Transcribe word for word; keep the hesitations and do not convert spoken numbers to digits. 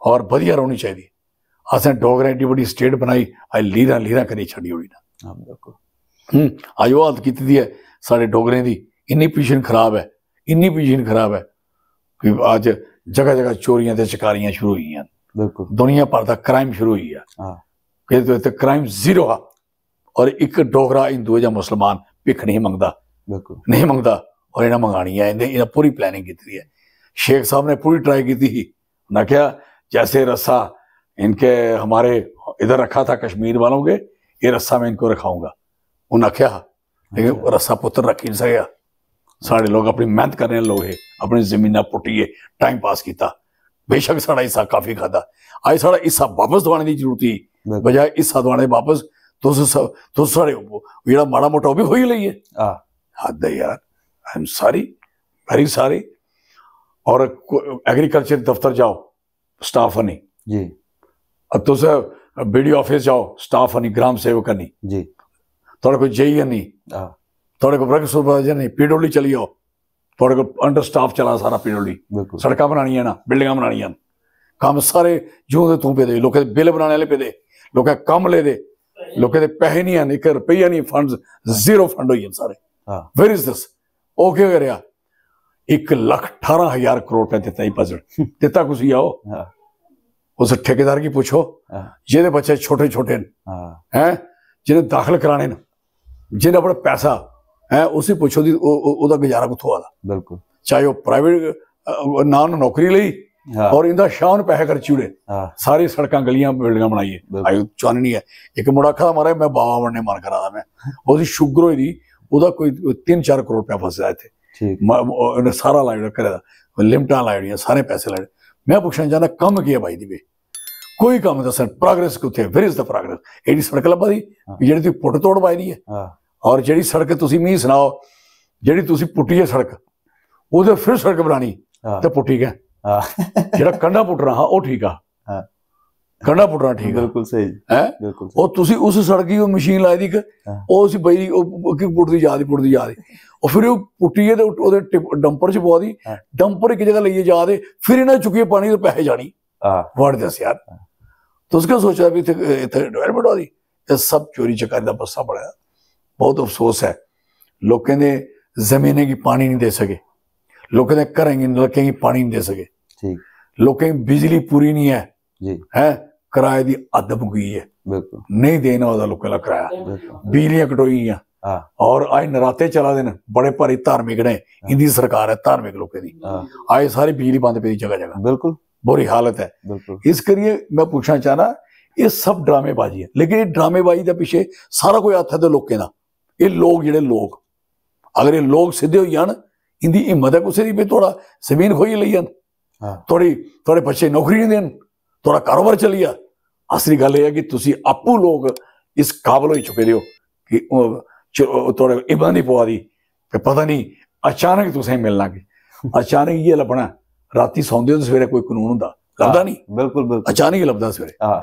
और बधिया रौह्नी चाहिदी। असें डोगरें एड्डी बड्डी स्टेट बनाई, अज्ज लीरां लीरां करी छड्डी ओड़ी ना। हां बिल्कुल। हूं, अज्ज ओह् हालत कीती दी ऐ साढ़े डोगरें दी, इन्नी पोजीशन खराब ऐ, इन्नी पोजीशन खराब ऐ कि अज्ज जगह जगह चोरियां ते चकारियां शुरू होई गेइयां, बिल्कुल। दुनिया भर दा क्राइम शुरू होई गेआ। हां। कि ते क्राइम जीरो हा और इक डोगरा हिंदू जां मुसलमान भिक्ख नहीं मंगदा, बिल्कुल। नहीं मंगदा। और इन्हें मंगानी है, इन्हें, इन्हें पूरी प्लानिंग की है। शेख साहब ने पूरी ट्राई की थी, उन्हें क्या, जैसे रस्सा इनके हमारे इधर रखा था कश्मीर वालों के, ये रस्सा मैं इनको रखाऊंगा, उन्हें क्या। लेकिन अच्छा। रस्सा पुत्र रखी नहीं सकेगा। साढ़े लोग अपनी मेहनत करने लोग हे, अपनी जमीना पुट्टियै टाइम पास किया। बेशक साढ़ा हिस्सा काफी खादा, अज साढ़ा हिस्सा वापस दवाने की जरूरत ही, बिल्कुल। बजाय हिस्सा दवाने वापस। तुस स-, तुस साढ़े जेह्ड़ा माड़ा मोटा ओह् भी खोई लेइए। हां। हद है यार, I am sorry, very sorry। और एग्रीकल्चर दफ्तर जाओ, स्टाफ नहीं। जी। अब तुस बीडीओ ऑफिस जाओ, स्टाफ नहीं, ग्राम सेवक नहीं, जी। थोड़े कोई जेई नहीं, हां। थोड़े कोई वर्क सुपरवाइजर नहीं, पीडब्ल्यू चली जाओ, थोड़े कोल अंडर स्टाफ चला सारा पीडब्ल्यू। बिल्कुल। सड़कां बनानियां ना, बिल्डिंगां बनानियां ना, कम्म सारे जूं दे तूं पेदे, लोकें दे बिल बनाने आह्ले पेदे, लोकें कम्म लेदे, लोकें दे पैसे नहीं हैन, इक रपेआ नहीं, फंड, जीरो फंड होई गे सारे। हां। Where is this? ओह् केह् करेआ? इक लक्ख ठारां हजार करोड़ रपेआ दित्ता ही बजट, दित्ता कुसी आओ? हां। उस ठेकेदार की पुच्छो, हां। जेह्दे बच्चे छोटे छोटे न, हां। हैं, जिन्हें दाखल कराने न, जिन्हें अपना पैसा है, उसी पुच्छो दी ओ-, ओ-, ओह्दा गुजारा कुत्थों आदा? बिल्कुल। चाहे ओह् प्राइवेट नां नौकरी लेई हां। और इंदा शाह ने पैसे खर्ची ओड़े, हां। सारी सड़कां गलियां बिल्डिंगां बनाइए। बिल्कुल। आई चाननी है। इक मुड़ा आखा दा, "महाराज, मैं बाबा बनने मन करा दा, मैं।" ओह्दी शुगर होई दी, ओह्दा कोई तिन्न चार करोड़ रपेआ फसे दा इत्थै। ठीक। म-, उ'नें सारा लाई ओड़ेआ घरै दा, लिमटां लाई ओड़ियां, सारे पैसे लाई ओड़े। मैं पुच्छना चाहना, कम्म केह् ऐ बाई दी बे? कोई कम्म दस्सन, प्रोग्रेस कुत्थै? Where is the progress? एह्ड़ी सड़क लब्भा दी, हां। जेह्ड़ी तुसीं पुट्ट तोड़ पाई दी ऐ। हां। और जेह्ड़ी सड़क तुसीं मिगी सनाओ, जेह्ड़ी तुसीं पुट्टी ऐ सड़क, ओह्दे फिर सड़क बनानी हां। ते पुट्टी गै। हां। जेह्ड़ा कंढा पुट्टना हा, ओह् ठीक हा। हां। कंढा पुट्टना ठीक हा। बिल्कुल सही। हैं? बिल्कुल सही। और तुसीं उस सड़क गी ओह् मशीन लाई दी इक, हां। ओह् उसी बई, ओह्, ओह् की पुट्टदी जा दी, पुट्टदी जा दी। और फिर ओह् पुट्टियै ते ओह्दे टिप-, डंपर च पवा दी, हां। डंपर इक जगह लेइयै जा दे, फिर इ'नें चुक्कियै पानी ते पैसे जानी। हां। What this यार? तुस केह् सोचा भी इत्थै, इत्थै डेवलपमेंट होआ दी? एह् सब चोरी चकारी दा बस्सा बने दा। बहुत अफसोस ऐ, लोकें दे जमीनें गी पानी नहीं दे सके, लोकें दे घरें गी, नलकें गी पानी नहीं दे सके, ठीक। लोकें गी बिजली पूरी नहीं ऐ, जी। हैं, कराए दी हद मुकी ऐ, बिल्कुल। नहीं देना होदा लोकें दा कराया, बिल्कुल। बिजलियां कटोई गेइयां। हां। और अज नराते चला दे न, बड़े भारी धार्मिक ने, इंदी सरकार ऐ धार्मिक लोकें दी। हां। अज सारी बिजली बंद पेदी जगह जगह, बिल्कुल। बुरी हालत है। बिल्कुल। इस करियै मैं पुच्छना चाहना, एह् सब ड्रामेबाजी ऐ, लेकिन एह् ड्रामेबाजी दे पिच्छे सारा कोई हत्थ ऐ ते लोकें दा। एह् लोक, जेह्ड़े लोक, अगर एह् लोक सिद्धे होई जान, इंदी हिम्मत ऐ कुसै दी भी थुआढ़ा जमीन खोइयै लेई जान, हां। थुआढ़ी, थुआढ़े बच्चे नौकरी नहीं देन, थुआढ़ा कारोबार चली जा। असली गल्ल एह् ऐ कि तुसी आपूं लोक इस काबल होई चुके दे हो कि ओह् च-, ओह् थुआढ़े इब्बा दी पवा दी ते पता नहीं अचानक तुसें मिलना कि अचानक इ'यै लब्भना, रातीं सौंदे हो ते सवेरे कोई कानून होंदा, लभदा हां, नहीं, बिल्कुल, बिल्कुल। अचानक ही लभदा सवेरे। हां।